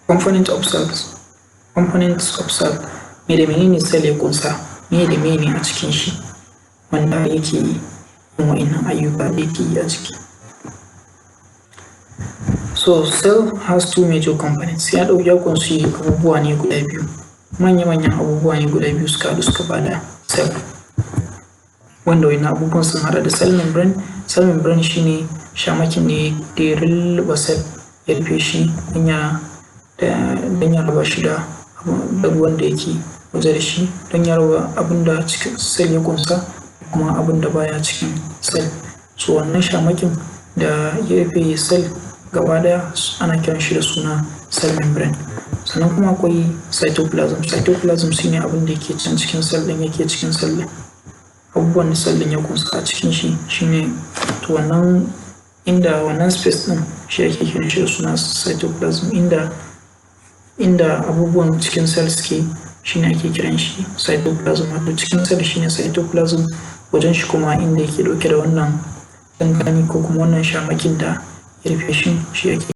Component of cells. Components of cell. Me da menene cell ya kunsa? Me da mene a cikin shi wanda yake yin wa'innan ayyuka da yake yi a ciki? So cell has two major components. Ya kunshi abubuwa ne guda biyu. Manya-manyan abubuwa ne guda biyu suka haɗu suka bada cell. Wanda wa'innan abubuwan sun haɗa da cell membrane. Cell membrane shine shamakin ne da ya lulluɓe cell, ya rufe shi don ya raba shi da ruwan da yake waje da shi, don ya raba abin da cikin cell ya kunsa kuma abin da baya cikin cell. So wannan shamakin da ya rufe cell gaba ɗaya ana kiran shi da suna cell membrane. Sannan kuma akwai cytoplasm. Cytoplasm shine abin da yake can cikin cell ɗin, yake cikin cell ɗin. Abubuwan da cell ɗin ya kunsa a cikin shi shine, to wannan inda wannan space ɗin shi ake kiran shi da suna cytoplasm. Inda abubuwan cikin cell suke shine ake kiran shi cytoplasm. Wato cikin cell shine cytoplasm, wajen shi kuma inda yake ɗauke da wannan tantani ko kuma wannan shamakin da ya rufe shi, shi ake